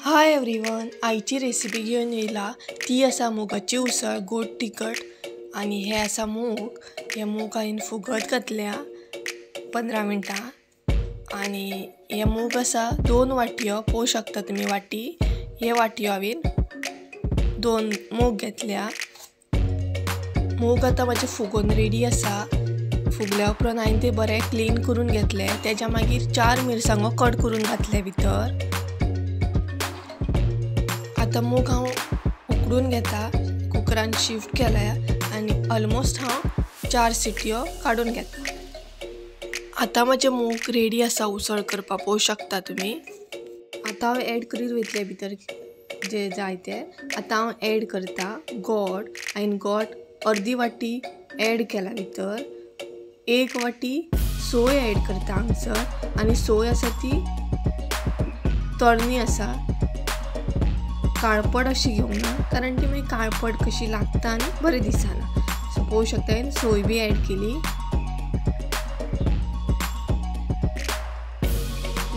Hi everyone, आयची recipe घेवन येयला ती आसा मुगाची उसळ गोड तिखट. आनी हे आसा मूग. हे मूग हांवें फुगत घातल्या 15 मिनटां. आनी हे मूग आसा 2 वाटयो, पळोवंक शकता तुमी वाटी. हे वाटयो हांवें 2 मूग घेतल्या. मूग आतां म्हाजे फुगोवन रेडी आसा. फुगल्या उपरांत हांवें ते बरें क्लीन करून घेतले. तेज्या मागीर 4 मिरसांगो कट करून घातले भितर. आतां मूग हांव उकडून घेता. कुकरान शिफ्ट केल्या आनी ऑलमोस्ट हांव 4 सिटयो काडून घेता. आतां म्हाजे मूग रेडी आसा उसळ करपाक, पळोवंक शकता तुमी. आतां हांव एड करीत वयतलें भितर जे जाय ते. आतां हांव एड करता गोड. हांवें गोड अर्दी वाटी एड केला भितर. 1 वाटी सोय एड करता हांगसर. आनी सोय आसा ती तरणी आसा, काळपट अशी घेवंक ना, कारण ती मागीर काळपट कशी लागता आनी बरें दिसना. सो पळोवंक शकता हांवें सोय बी एड केली.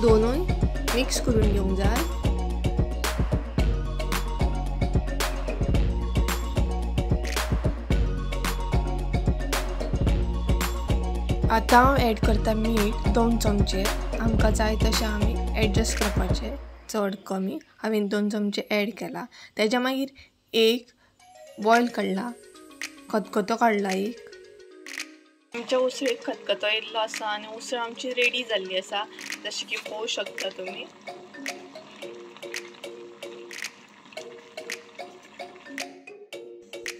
दोनूय मिक्स करून घेवंक जाय. आतां हांव एड करता मीठ 2 चमचे. आमकां जाय तशें आमी एडजस्ट करपाचें, चड कमी. हांवें 2 चमचे एड केला. तेज्या मागीर 1 बॉयल काडला, खतखतो काडला. एक आमच्या उसळेक खतखतो येयल्लो आसा आनी उसळ आमची रेडी जाल्ली आसा, जशें की पळोवंक शकता तुमी.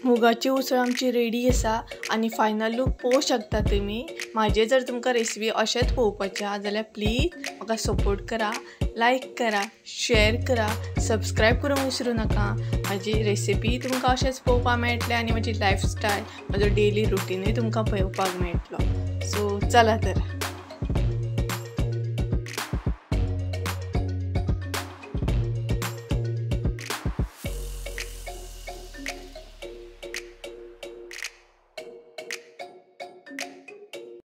मुगाची उसळ आमची रेडी आसा आनी फायनल लूक पळोवंक शकता तुमी. म्हाजे जर तुमकां रेसिपी अशेंच पळोवपाचें आसा जाल्यार प्लीज म्हाका सपोर्ट करा, लायक करा, शेअर करा, सबस्क्रायब करूंक विसरूं नाका. म्हाजी रेसिपी तुमकां अशेंच पळोवपाक मेळटलें आनी म्हजी लायफस्टायल, म्हजो डेली रुटीनूय तुमकां पळोवपाक मेळटलो. सो चला तर.